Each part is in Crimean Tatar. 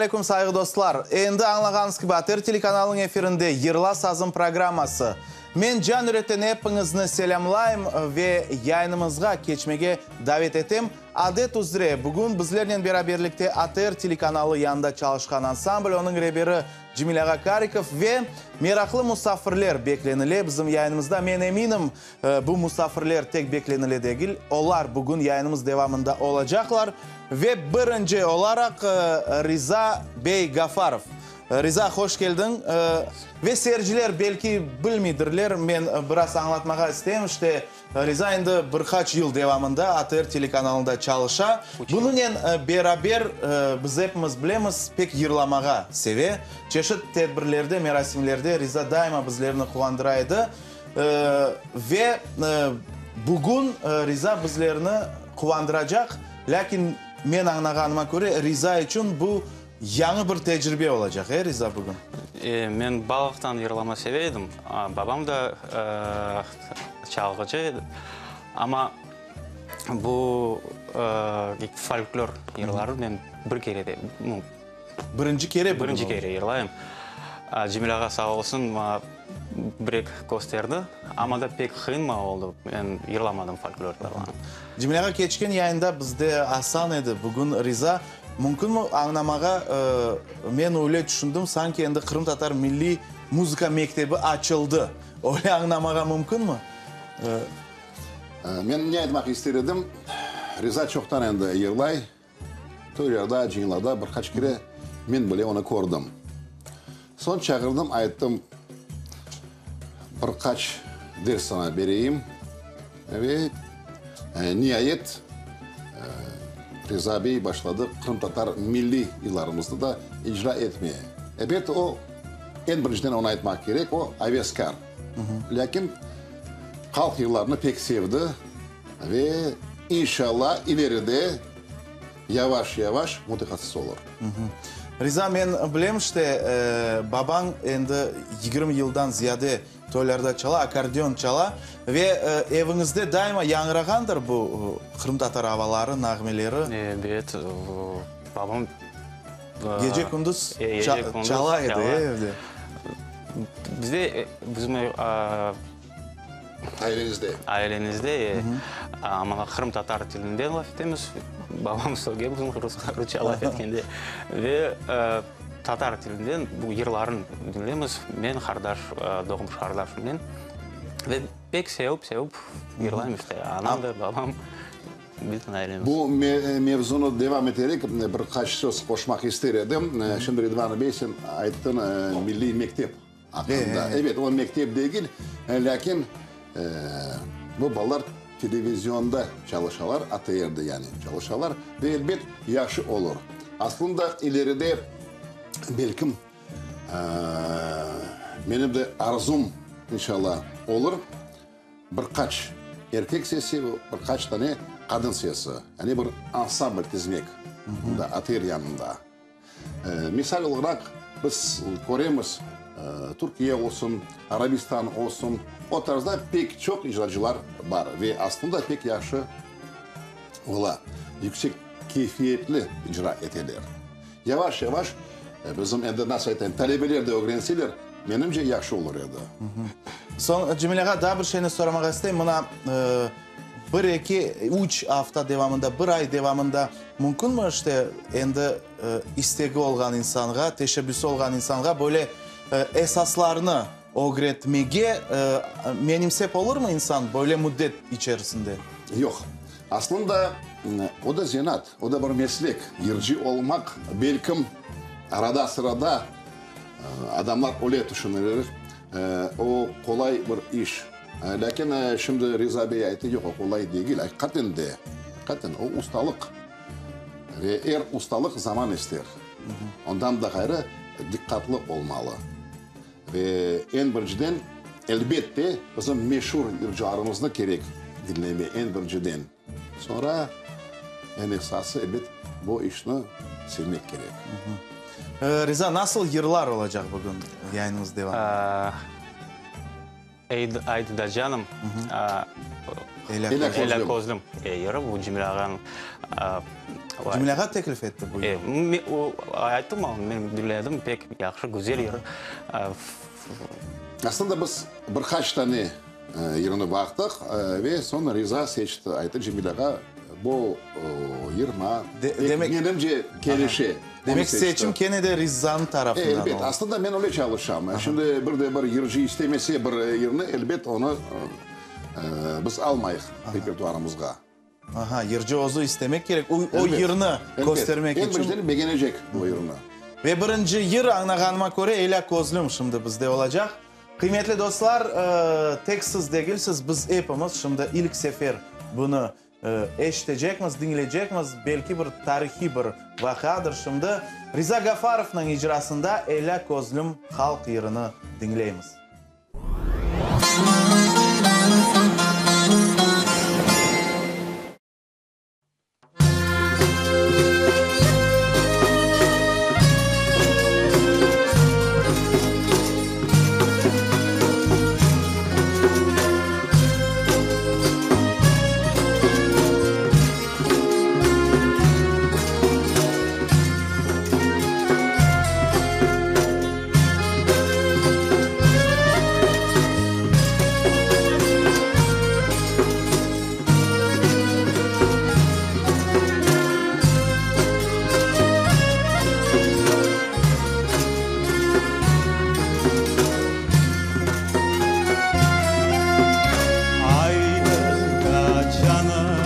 aleyküm, sayğı dostlar! Endi añlağanıñız kibi, ATR telekanalınıñ efirinde Yırla sazım programması. Men can yürekten epiñizni selâmlayım ve yayınımızğa keçmege davet etem. Adet üzre, bugün bizlernen beraberlikte ATR telekanalı yanında çalışqan ansambl, onıñ reberi Cemil ağa Karikov ve meraqlı musafirler beklenile bizim yayınımızda. Men eminim, bu musafirler tek beklenile degil, olar bugün yayınımız devamında olacaqlar. Ve birinci olaraq Riza bey Gafarov. Riza, hoş keldiñ. Ve seyirciler belki bilmeydirler, men biraz añlatmağa isteyim, işte, Riza endi bir qaç yıl devamında ATR telekanalında çalışa. Bunınen beraber, biz epimiz bilemiz, pek yırlamağa seve. Çeşit tedbirlerde, merasimlerde Riza daima bizlerni quvandıra edi. Ve bugün Riza bizlerni quvandıracaq. Lâkin men añlağanıma köre, Riza içün bu Yañı bir tecribe olacaq, e, Riza, bugün? E, men balıqtan yırlama seve edim. Babam da çalğıcı edi. Amma bu folklor yırları men bir kere de, nu, Birinci kere bugün Birinci kere yırlayım. Cemil ağa sağ olsun, maña bir-eki kösterdi. Amma da pek qıyın maña oldı, men yırlamadım folklor yırlarını. Cemil ağa, keçken yayında bizde Asan edi, bugün Riza. Mümkünmi añlamağa, men öyle tüşündim, sanki endi qırımtatar milliy muzıka mektebi açıldı. Öyle añlamağa mümkünmi? Men ne aytmaq ister edim, Riza çoqtan endi yırlay, toylarda, cıyınlarda bir qaç kere men bile onı kördim. Soñ çağırdım, ayttım, bir qaç ders saña bereyim. Ve niayet, Riza bey başladı qırımtatar milliy yırlarımıznı da icra etmeye. Ebet, o, eñ birinciden onı aytmaq kerek, o, aveskâr. Lâkin halq yırlarını pek sevdi ve, inşallah, ileride yavaş-yavaş mütehassıs olur. Riza, men bilem, işte, babañ endi 20 yıldan ziyade Toylarda çala, akkordeon çala ve eviñizde daima yañğırağandır bu qırımtatar avaları, nağmeleri. Ebet, babam. Gece-kündüz çala edi evde. Bizde, bizim Ailenizde. Ailemizde, amma qırımtatar tilinde laf etemiz. Babam söge bizim rusça laf etkende. Ve Tatar tilinden bu yırlarnı diñleymiz, men qardaş, doğmuş qardaşımnen. Ve pek sevip, sevip yırlaymız işte, anam da, babam, bütün ailemiz. Bu mevzunı devam eterek, bir qaç söz qoşmaq ister edim. Şimdi Ridvan bey, sen ayttıñ milliy mektep aqqında. Ebet, o mektep degil, lâkin bu balalar televizionda çalışalar, ATRde yani çalışalar ve elbet yahşı olur. Aslında ileride belkim menim de arzum inşallah olur, bir qaç erkek sesi ve bir qaç tane qadın sesi, yani bir ansambl tizmek mında ATR yanında. Misal olaraq, biz köremiz, Türkiye olsun, Arabistan olsun, o tarzda pek çoq icracılar bar ve aslında pek yahşı ola, yüksek keyfiyetli icra eteler. Yavaş-yavaş bizim endi, nasıl aytayım, talebeler de ögrenseler, menimce, yahşı olur edi. Soñ, Cemil ağa, daa bir şeyni soramağa isteyim. Mına, Bir, eki, üç afta devamında, bir ay devamında mümkünmi, işte, endi istegi olğan insanğa, teşebbüsi olğan insanğa böyle esaslarnı ögretmege menimsep olurmı insan böyle müddet içerisinde? Yoq. Aslında, o da zenaat, o da bir meslek. Yırcı olmaq, belkim, arada-sırada adamlar öyle tüşünilir, o qolay bir iş. Lâkin şimdi Riza bey ayttı, yoq, o qolay degil, aqiqaten de, aqiqaten, o ustalıq ve er ustalıq zaman ister. Ondan da ğayrı, diqqatlı olmalı. Ve eñ birinciden, elbette, bizim meşur yırcılarımıznı kerek diñleme, eñ birinciden. Soñra, eñ esası, ebet, bu işni sevmek kerek. Riza, nasıl yırlar olacaq bugün yayınımız devamında? Aydı da canım, Elâ közlüm yırı, bu Cemil ağanıñ. Cemil ağa teklif etti bu yırnı? E, o, ayttım, men diñledim, pek yahşı, güzel yır. Aslında biz bir qaç tane yırnı baqtıq ve soñ Riza seçti, ayttı, Cemil ağa, bu yır maña pek, menimce, kelişe. Demek, seçim kene de Rizanıñ tarafından oldı. Elbet, aslında men öyle çalışam. Şimdi bir de bir yırcı istemese bir yırnı, elbet, onı biz almayıq repertuarımızğa. Aha, yırcı özü istemek kerek, o yırnı köstermek içün. Elbet, elbet, begenecek o yırnı. Ve birinci yır, añlağanıma köre, Elâ közlüm şimdi bizde olacaq. Qıymetli dostlar, tek siz degilsiz, biz epimiz şimdi ilk sefer bunı eşitecekmiz, diñleycekmiz, belki bir tarihiy bir vaqiadır şimdi. Riza Gafarovnıñ icrasında Elâ közlüm halq yırını diñleymiz. Aydı da canım,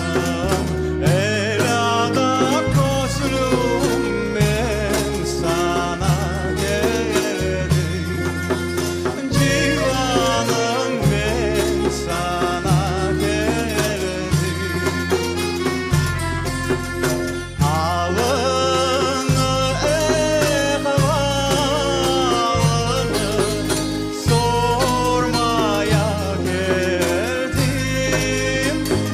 elâ da közlüm, men saña keldim. Civanım, men saña keldim. Alını, ehvalını sormaya keldim.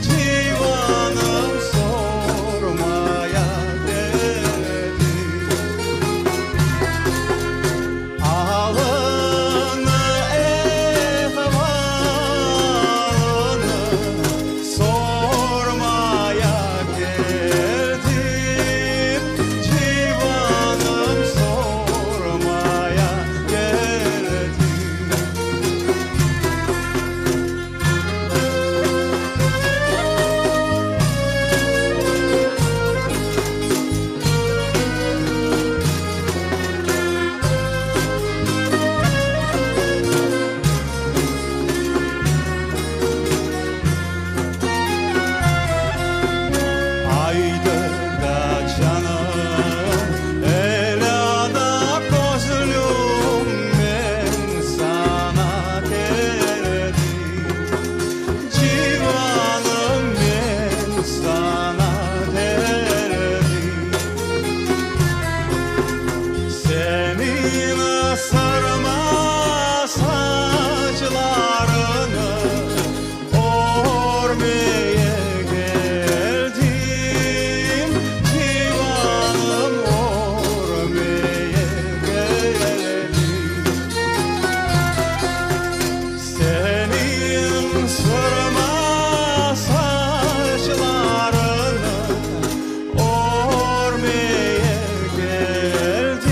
Civanım, sormaya keldim. Alını, ehvalını sormaya keldim. Civanım, sormaya keldim. Aydı da canım, elâ da közlüm, men saña keldim. Civanım, men saña keldim. Seniñ sırma saçlarıñnı körmeye keldim. Civanım, körmeye keldim. Seniñ sırma saçlarıñnı körmeye keldim.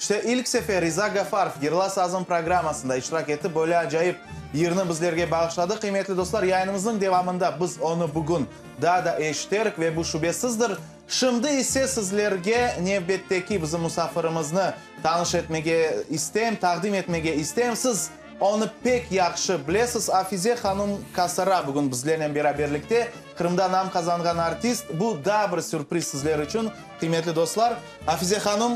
İşte, ilk sefer Riza Gafarov Yırla sazım programmasında iştirak etti, böyle acayip yırnı bizlerge bağışladı. Qıymetli dostlar, yayınımıznıñ devamında biz onı bugün daa da eşiterik ve bu şübesizdir. Şimdi ise sizlerge nevbetteki bizim musafirimizni tanış etmege isteyim, taqdim etmege isteyim. Siz onı pek yahşı bilesiz, Afize hanum Kasara bugün bizlernen beraberlikte, Qırımda nam qazanğan artist. Bu daa bir sürpriz sizler içün, qıymetli dostlar. Afize hanum,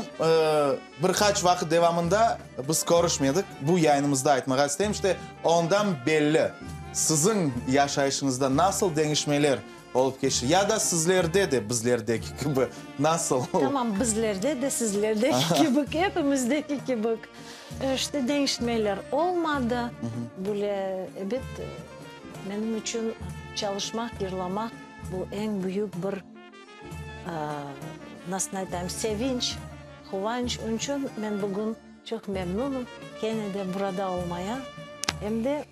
bir qaç vaqıt devamında biz körüşmedik, bu yayınımızda aytmağa isteyim, işte, ondan belli siziñ yaşayışıñızda nasıl deñişmeler olıp keçti, ya da sizlerde de bizlerdeki kibi nasıl? Tamam, bizlerde de sizlerdeki kibi, epimizdeki kibi, işte, deñişmeler olmadı. Böyle, ebet, menim içün çalışmaq, yırlamaq, bu eñ büyük bir. Nasıl aytayım, sevinç, quvanç. Onıñ içün men bugün çoq memnunım kene de burada olmaya, em de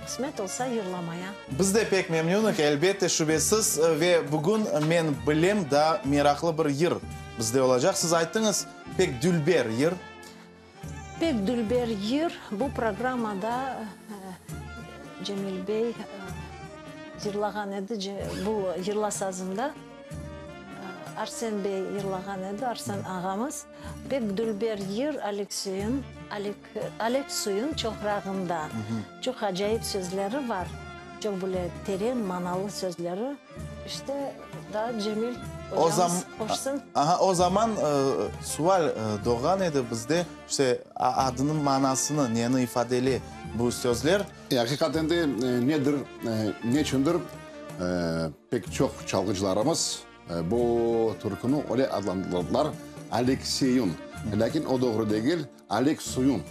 qısmet olsa yırlamaya. Biz de pek memnünük, elbette, şübesiz. Ve bugün, men bilem, daa meraqlı bir yır bizde olacaq. Siz ayttıñız, pek dülber yır. Pek dülber yır. Bu programmada Cemil bey yırlağan edi, bu Yırla sazımda Arsen bey yırlağan edi, Arsen ağamız. Pek dülber yır Aleksuyun, Aleksuyun çoqrağında. Çoq acayip sözleri bar, çoq böyle teren manalı sözleri. İşte, daa Cemil ocamız qoşsın. Aha, o zaman sual doğğan edi bizde, işte, adınıñ manasını, neni ifadeley bu sözler? Aqiqaten de, nedir, neçündir pek çoq çalğıcılarımız bu türküni öyle adlandırdılar, Alekseyun. Lâkin o doğru degil, Aleksuyun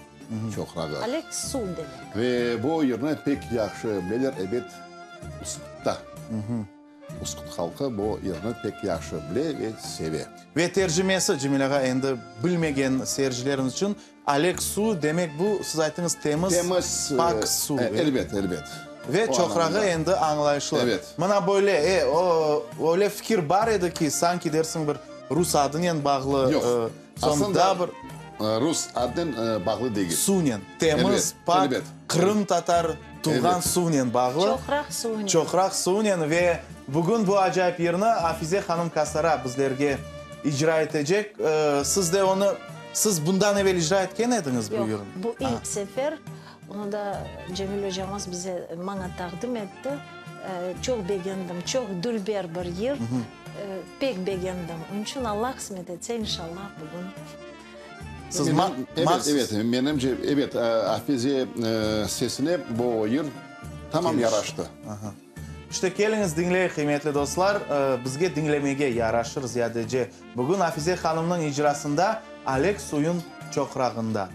çoqrağı. Aleksu demek. Ve bu yırnı pek yahşı bileler, ebet, Üskütta. Üsküt halqı bu yırnı pek yahşı bile ve seve. Ve tercimesi, Cemil ağa, endi bilmegen seyircilerimiz içün, Aleksu demek bu, siz ayttıñız, temiz, Temiz, pak suv. Elbet, elbet. Ve çoqrağı endi añlayışlı. Evet. Mına böyle, e, o, öyle fikir bar edi ki, sanki dersiñ bir rus adınen bağlı. Yoq. Soñ Aslında, daa bir. Rus adınen bağlı degil. Suvnen, temiz, pak, qırımtatar tuvğan suvnen bağlı. Çoqraq suvnen. Çoqraq suvnen ve bugün bu acayip yırnı Afize hanım Kasara bizlerge icra etecek. Siz de onı, siz bundan evel icra etken ediñiz bu yırnı? Yoq, bu ilk sefer. Onı da Cemil ocamız bize, maña taqdim etti. Çoq begendim, çoq dülber bir yır. Pek begendim. Onıñ içün Alla qısmet etse, inşallah, bugün. Siz Evet, evet, menimce, ebet, Afize sesine bu yır tamam yaraştı. İşte, keliñiz, diñleyik, qıymetli dostlar, bizge diñlemege yaraşır ziyadece. Bugün Afize hanımnıñ icrasında Alek suyun çoqrağında.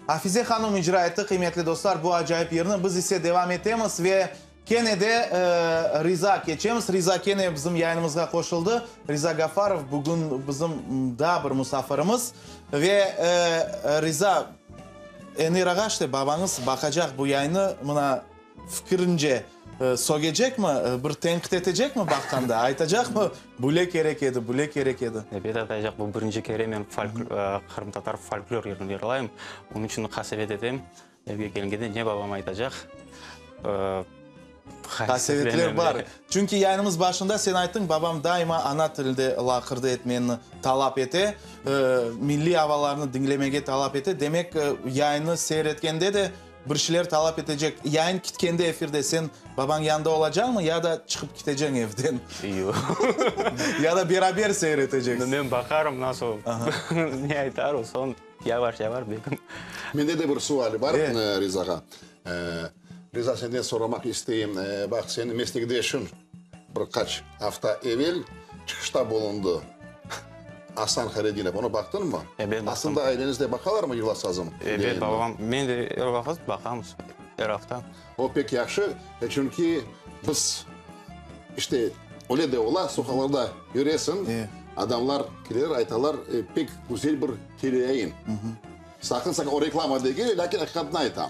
Afize hanım icra etti, qıymetli dostlar, bu acayip yırnı. Biz ise devam etemiz ve kene de Riza keçemiz. Riza kene bizim yayınımızğa qoşuldı. Riza Gafarov bugün bizim daa bir musafirimiz. Ve Riza, Enir ağa, işte babañız baqacaq bu yayını, mına, Fikirince, sögecekmi, bir tenqit etecekmi baqqanda, aytacaqmı, bule kerek edi, bule kerek edi? Ebet aytacaq, bu birinci kere men qırımtatar folklor yırını yırlayım, onıñ içün qasevet etem, evge kelgende ne babam aytacaq. Qasevetler bar. Çünki yayınımız başında sen ayttıñ, babam daima ana tilde laqırdı etmeni talap ete, milliy avalarnı diñlemege talap ete. Demek, yayını seyir etkende de Bir şeyler talap etecek. Yayın kitkende efirde sen babañ yanında olacañmı ya da çıqıp kiteceñ evden? Yoq. Ya da beraber seyir eteceksiñ? Men baqarım nasıl, ne aytar o, soñ yavaş-yavaş belkim. Mende de bir sual bar Rizağa. Riza, senden soramaq isteyim. Baq, seniñ meslekdeşiñ bir qaç afta evel çıqışta bulundı. Asan Haredinov, onı baqtıñmı? Ebet, baqtım. Aslında aileñizde baqalarmı Yırla sazım? Ebet, babam, men de er vaqıt baqamız, er afta. O pek yahşı, çünki biz, işte, öyle de ola, soqaqlarda yüresiñ, adamlar keler, aytalar, pek güzel bir teleyayın. Saqın, saqın, o reklama degil, lâkin aqiqatnı aytam.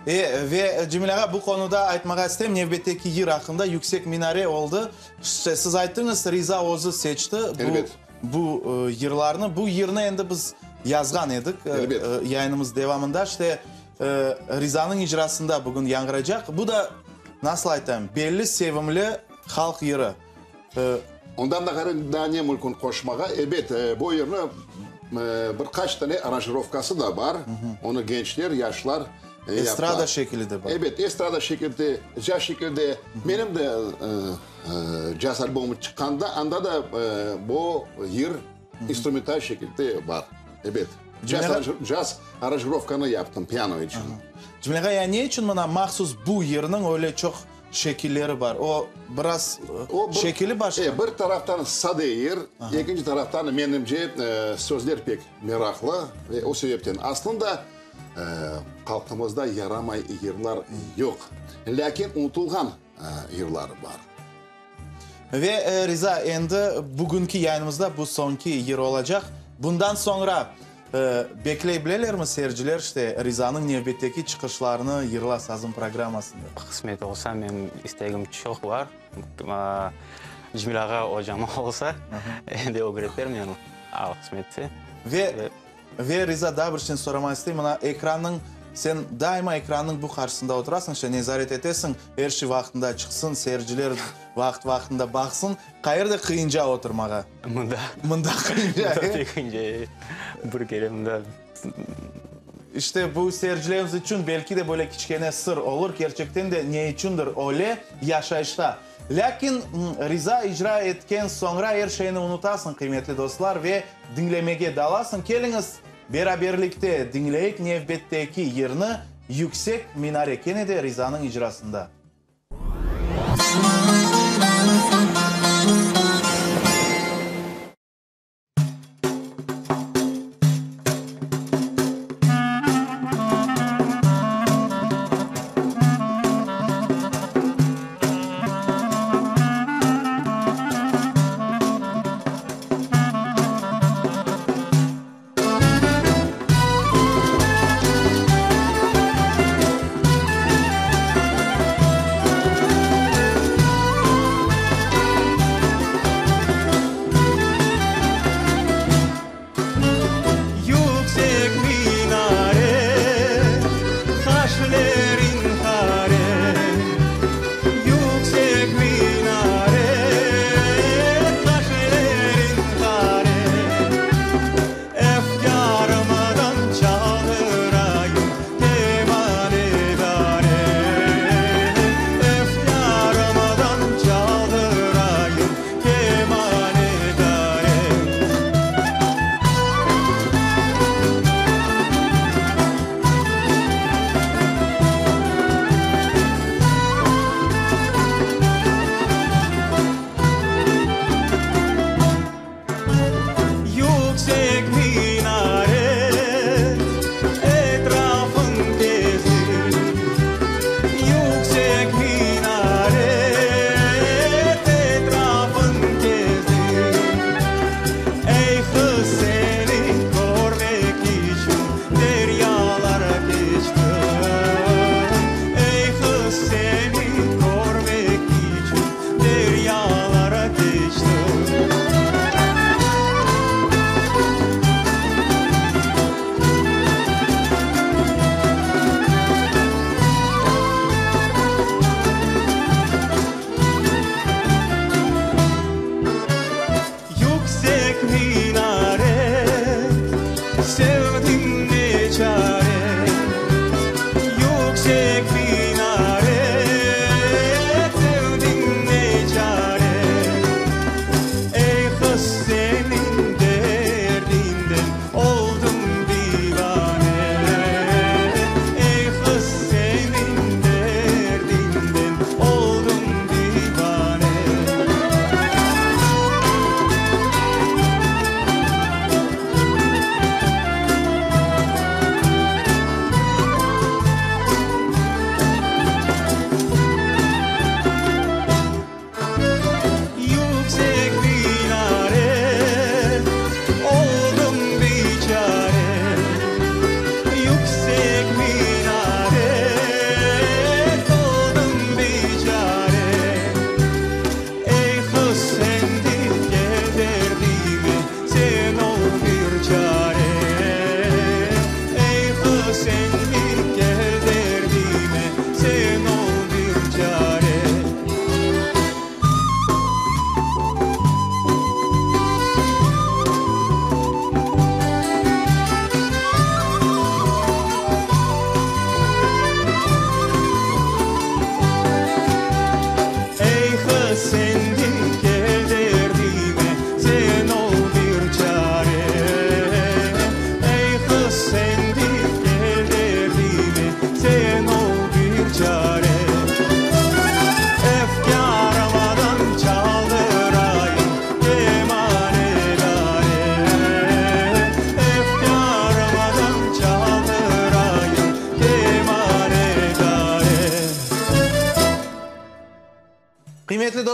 E, ve, Cemil ağa, bu qonuda aytmağa isteyim, nevbetteki yır aqqında, Yüksek minare oldı. Siz ayttıñız, Riza özü seçti bu, bu yırlarnı. Bu yırnı endi biz yazğan edik yayınımız devamında. İşte, Rizanıñ icrasında bugün yañğıracaq. Bu da, nasıl aytayım, belli, sevimli halq yırı. Ondan da ğayrı daa ne mümkün qoşmağa? Ebet, bu yırnı bir qaç tane aranjirovkası da bar. Onı gençler, yaşlar yaptılar. Estrada şekili de bar. Ebet, estrada şekilde, caz şekilde. Menim de caz albomım çıqqanda, anda da bu yır instrumental şekilde bar. Ebet, caz aranjirovkanı yaptım piano içün. Cemil ağa, ya ne içün mına mahsus bu yırnıñ öyle çoq Şekilleri bar. O, biraz şekili başqa. E, bir taraftan sade yır, ekinci taraftan, menimce, sözler pek meraqlı ve o sebepten. Aslında, halqımızda yaramay yırlar yoq, lâkin unutılğan yırlar bar. Ve, Riza, endi bugünki yayınımızda bu soñki yır olacaq. Bundan soñra Bekley bilelermi seyirciler, işte, Rizanıñ nevbetteki çıqışlarını Yırla sazım programmasında? Qısmet olsa, menim istegim çoq bar. Cemil ağa ocam olsa, endi ögreter meni, Alla qısmetse. Ve, ve Riza, daa bir şeyni soramaq isteyim. Mına, ekrannıñ, sen daima ekrannıñ bu qarşısında oturasıñ, işte, nezaret etesiñ, er şey vaqtında çıqsın, seyirciler vaqıt-vaqtında baqsın. Qayerde qıyınca oturmağa? Mında. Mında qıyınca, e? Mında qıyınca, e. Bir kere mında. İşte, bu seyircilerimiz içün belki de böyle kiçkene sır olur, kerçekten de ne içündir öyle yaşayışta. Lâkin Riza icra etken soñra er şeyni unutasıñ, qıymetli dostlar, ve diñlemege dalasıñ. Keliñiz, beraberlikte diñleyik nevbetteki yırnı, Yüksek minare, kene de Rizanıñ icrasında.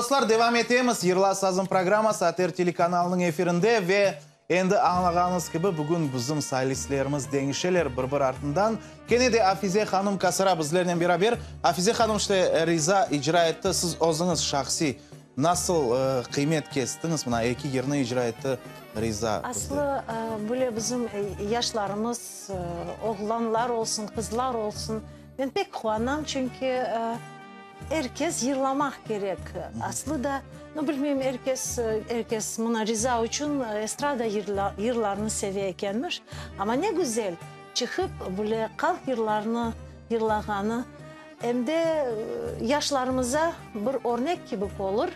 dostlar, devam etemiz. Yırla sazım programması ATR telekanalınıñ efirinde ve endi añlağanıñız kibi, bugün bizim solistlerimiz deñişeler bir-bir artından. Kene de Afize hanım Kasara bizlernen beraber. Afize hanım, işte, Riza icra etti, siz özüñiz şahsiy nasıl qıymet kestiñiz, mına eki yırnı icra etti Riza bizde. Aslı, böyle bizim yaşlarımız, oğlanlar olsun, qızlar olsun, men pek quvanam, çünki Er kes yırlamaq kerek. Aslı da, no, bilmeyim, er kes, er kes, mına, Riza içün estrada yırlarını seve ekenmiş. Amma ne güzel, çıqıp, böyle halq yırlarını yırlağanı, em de yaşlarımıza bir örnek kibi olur,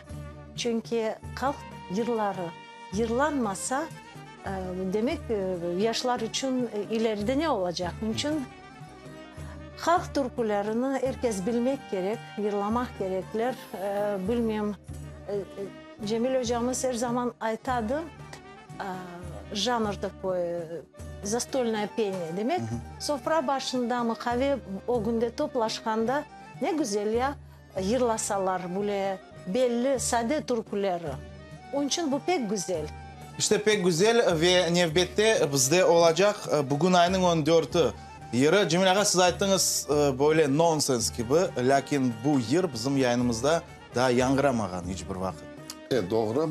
çünki halq yırları yırlanmasa, demek, yaşlar içün ileride ne olacaq? Onıñ içün. Halq türkülerini er kes bilmek kerek, yırlamaq kerekler. Bilmem, Cemil ocamız er zaman aytadı, janr takoy, zastolnoye peniye, demek, sofra başındamı, qave ögünde toplaşqanda ne güzel ya, Yırlasalar bile belli sade türküleri. Onıñ içün bu pek güzel. İşte pek güzel ve nevbette bizde olacaq bugün aynıñ on dörtü yırı. Cemil ağa, siz ayttıñız böyle nonsens kibi, lâkin bu yır bizim yayınımızda daa yañğıramağan iç bir vaqıt. Evet, doğru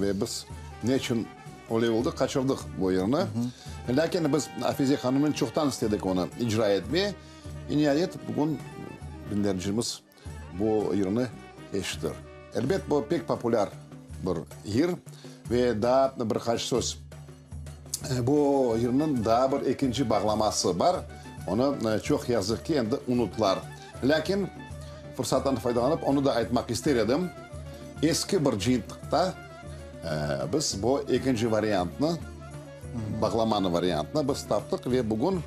ve biz ne içün öyle oldı, qaçırdıq bu yırnı. Lâkin biz Afize hanımnen çoqtan istedik onı icra etmeye. E, niayet, bugün diñleyicimiz bu yırnı eşitir. Elbet, bu pek populâr bir yır ve daa bir qaç söz. Bu yırnıñ daa bir ekinci bağlaması bar, onı, çoq yazıq ki, endi unuttılar. Lâkin, fırsattan faydalanıp, onı da aytmaq ister edim, eski bir cıyıntıqta biz bu ekinci variantnı, bağlamanı variantnı biz taptıq ve bugün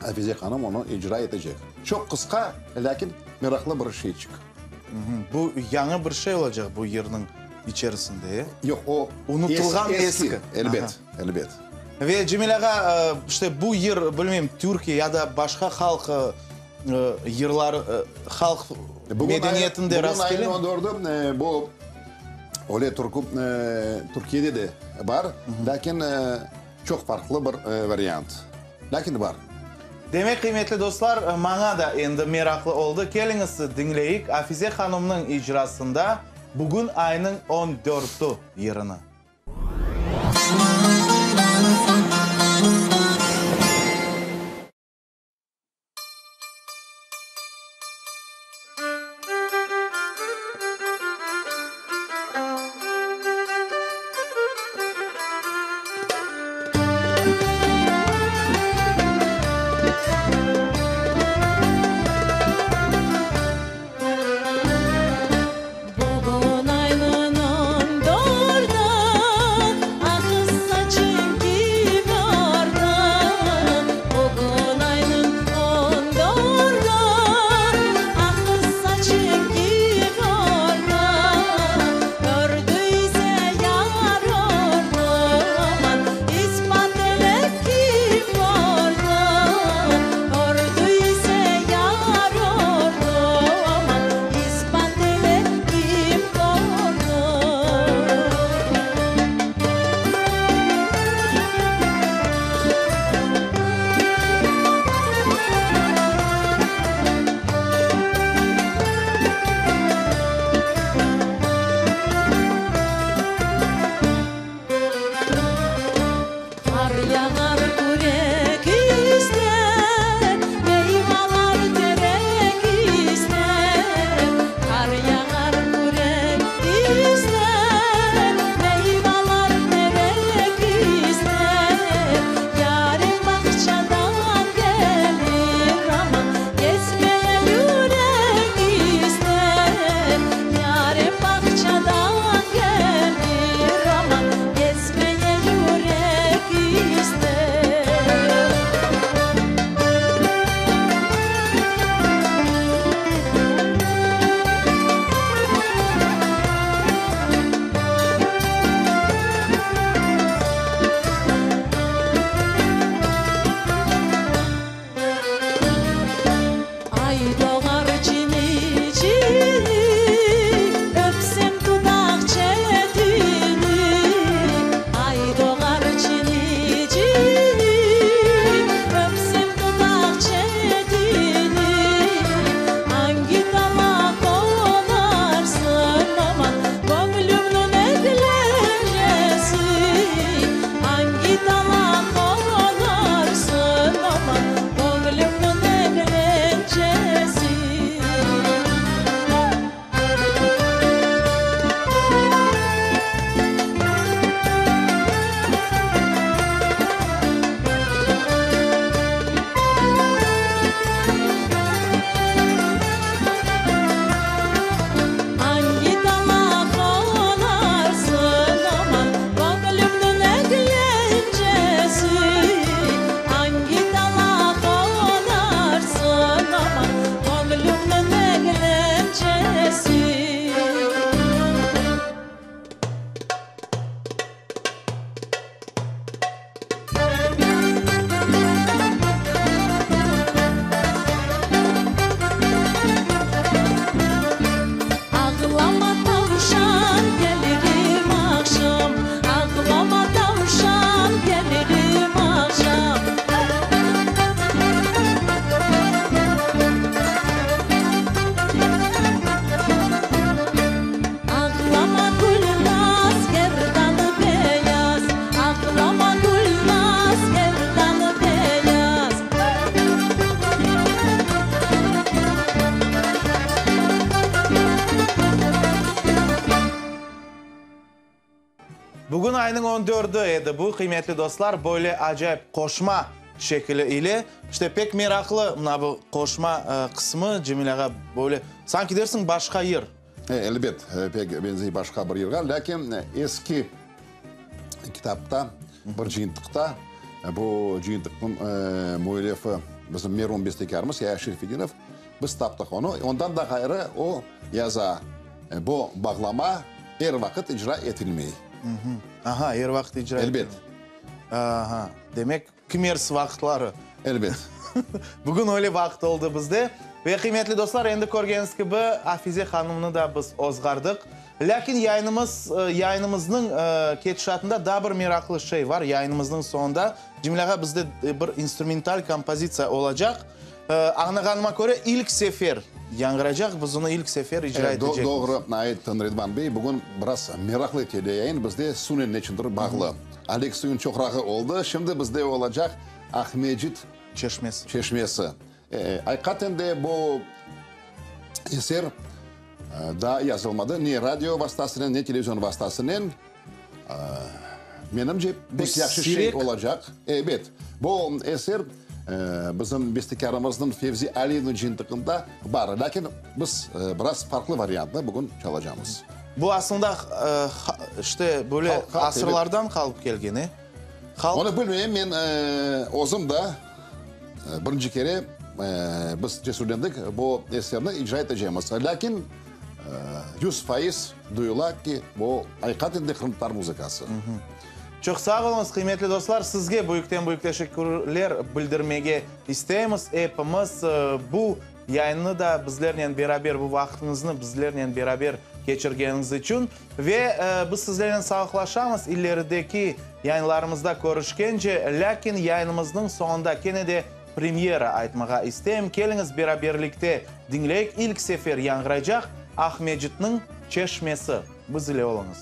Afize hanım onı icra etecek. Çoq qısqa, lâkin meraqlı bir şeyçik. Bu yañı bir şey olacaq bu yırnıñ içerisinde, e? Yoq, o Unutılğan eski. Elbet, elbet. Ve Cemil ağa, işte bu yır, bilmeyim, Türkiye ya da başqa halq yırları, halq medeniyetinde rast kele mi? Bugün ayınıñ on dördü, bu öyle türkü Türkiyede de bar, lâkin Çoq farqlı bir variant. Lâkin bar. Demek, qıymetli dostlar, maña da endi meraqlı oldı. Keliñiz, diñleyik Afize hanımnıñ icrasında Bugün aynıñ on dörtü yırını. Bugün aynıñ on dördü, Aqız saçıñ kim ördi? Bugün aynıñ on dördü, Aqız saçıñ kim ördi? Ördüyse yar ördi, Aman, ispat ele kim ördi? Ördüyse yar ördi, Aman, ispat ele kim kördi? Qar yağar kürek ister, Meyvalar terek ister. Qar yağar kürek ister, Meyvalar terek ister. Yarem bağçadan kelir, Aman, gezmeye yürek ister. Yarem bağçadan kelir, Aman, gezmeye yürek ister. On dördü edi bu, qıymetli dostlar, böyle acayip qoşma şekili ile. İşte, pek meraqlı mına bu qoşma qısmı, Cemil ağa, böyle, sanki dersiñ başqa yır. E, elbet, pek benzey başqa bir yırğa, lâkin eski kitapta, bir cıyıntıqta, bu cıyıntıqnıñ müellifi bizim merum bestekârımız Yaya Şerfedinov, biz taptıq onı. Ondan da ğayrı o yaza, bu bağlama er vaqıt icra etilmey. Aha, er vaqıt icra etilmey. Elbet. Aha, demek, Kimers vaqıtları. Elbet. Bugün öyle vaqıt oldı bizde. Ve, qıymetli dostlar, endi körgeniñiz kibi, Afize hanımnı da biz ozğardıq. Lâkin yayınımız, yayınımıznıñ ketişatında daa bir meraqlı şey var. Yayınımıznıñ soñunda, Cemil ağa, bizde bir instrumental kompozitsiya olacaq. Añlağanıma köre, ilk sefer yañğıracaq, biz onı ilk sefer icra etecekmiz. Doğru ayttın, Ridvan bey. Bugün biraz meraqlı teleyayın bizde suvnen neçündir bağlı. Alek suyun çoqrağı oldı, şimdi bizde olacaq Aqmecit Çeşmesi. Çeşmesi. Aqiqaten de bu eser daa yazılmadı, ne radio vastasınen, ne televizion vastasınen. Menimce, pek yahşı şey olacaq. Ebet, bu eser bizim bestekârımıznıñ Fevzi Aliyevniñ cıyıntığında bar. Lâkin biz biraz farqlı variantnı bugün çalacamız. Bu aslında, işte, böyle asırlardan qalıp kelgen, e? Onı bilmeyim, men özüm da birinci kere biz cesürlendik, bu eserni icra etecemiz. Lâkin 100% duyula ki, bu aqiqaten de qırımtatar muzıkası. Çoq sağ oluñız, qıymetli dostlar. Sizge büyükten-büyük teşekkürler bildirmege isteymiz. Epimiz bu yayınnı da bizlernen beraber, bu vaqıtıñıznı bizlernen beraber keçirgeniñiz içün. Ve biz sizlernen sağlıqlaşamız, ilerideki yayınlarımızda körüşkence. Lâkin yayınımıznıñ soñunda kene de premyera aytmağa isteyim. Keliñiz, beraberlikte diñleyik, ilk sefer yañğıraycaq Aqmescitniñ çeşmesi. Biz ile oluñız.